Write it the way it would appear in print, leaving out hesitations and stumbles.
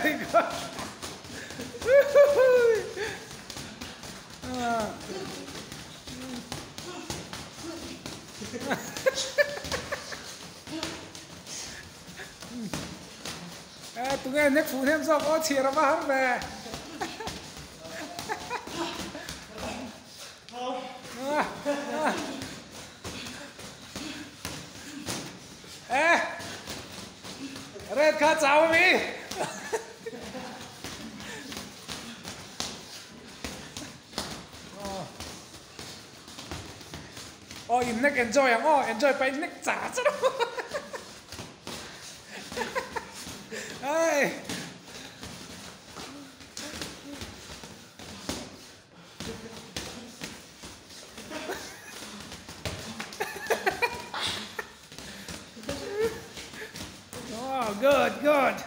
Very good. Eh, tunge nek fu hnem zawk aw chhiar a va har ve. Eh, red kha chau mi. Oh, in nek enjoy ang oh, enjoy pa in nek char char. Ai. Oh, good, good.